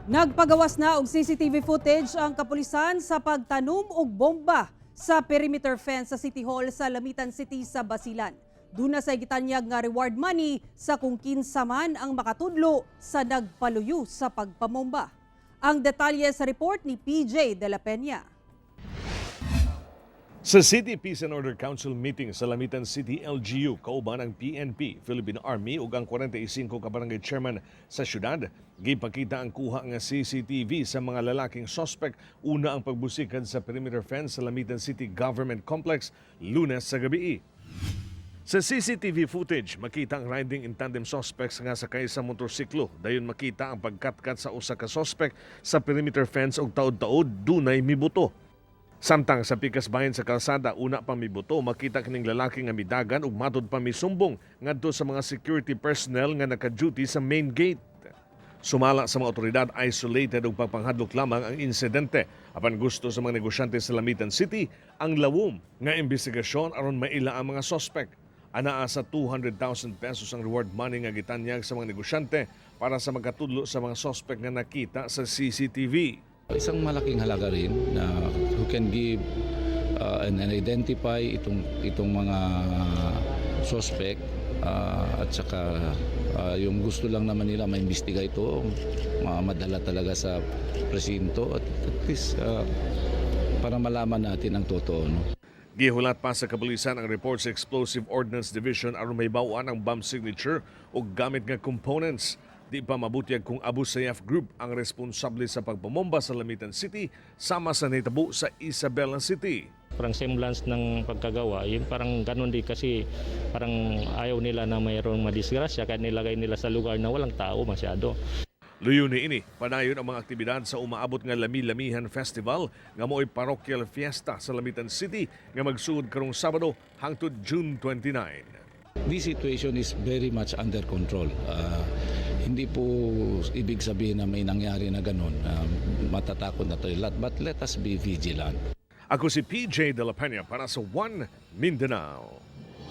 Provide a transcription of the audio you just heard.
Nagpagawas na og CCTV footage ang kapulisan sa pagtanom og bomba sa perimeter fence sa City Hall sa Lamitan City sa Basilan. Duna say gitanyag nga reward money sa kung kinsa man ang makatudlo sa nagpaluyo sa pagpamomba. Ang detalye sa report ni PJ De La Peña. Sa City Peace and Order Council meeting sa Lamitan City LGU, kauban ang PNP, Philippine Army ug ang 45 ka barangay chairman sa syudad, gipakita ang kuha nga CCTV sa mga lalaking suspect una ang pagbusikad sa perimeter fence sa Lamitan City Government Complex Lunes sa gabi. Sa CCTV footage, makita ang riding in tandem suspects nga sakay sa motorsiklo. Dayon makita ang pagkatkat sa usa ka suspect sa perimeter fence og taod-taod dunay mibuto. Samtang sa pikas bahin sa kalsada, una pa mibuto, makita kining lalaki nga midagan ug matud pa misumbong ngadto sa mga security personnel nga naka-duty sa main gate. Sumala sa mga otoridad, isolated ug pagpanghadlok lamang ang insidente. Apan gusto sa mga negosyante sa Lamitan City ang lawom nga imbestigasyon aron maila ang mga suspect. Anaa sa 200,000 pesos ang reward money nga gitanyag sa mga negosyante para sa magkatudlo sa mga suspect nga nakita sa CCTV. Isang malaking halaga rin na who can give and identify itong mga suspect at saka yung gusto lang naman nila maimbestiga ito, madala talaga sa presinto at least para malaman natin ang totoo, no? Gihulat pa sa kapulisan ang report sa Explosive Ordnance Division aron mahibaw-an ang bomb signature o gamit nga components. Di pa mabutyag kung Abu Sayyaf Group ang responsable sa pagpamomba sa Lamitan City sama sa nahitabo sa Isabela City. Parang semblance ng pagkagawa, yun parang ganun din kasi parang ayaw nila na mayroong madisgrasya kaya nilagay nila sa lugar na walang tao masyado. Luyo ni ini, padayon ang mga aktibidad sa umaabot nga Lami-Lamihan Festival nga mo'y parochial fiesta sa Lamitan City nga magsugod karong Sabado hangtod June 29. This situation is very much under control. Hindi po ibig sabihin na may nangyari na ganun. Matatakot na tayo lahat. But let us be vigilant. Ako si PJ De La Peña para sa One Mindanao.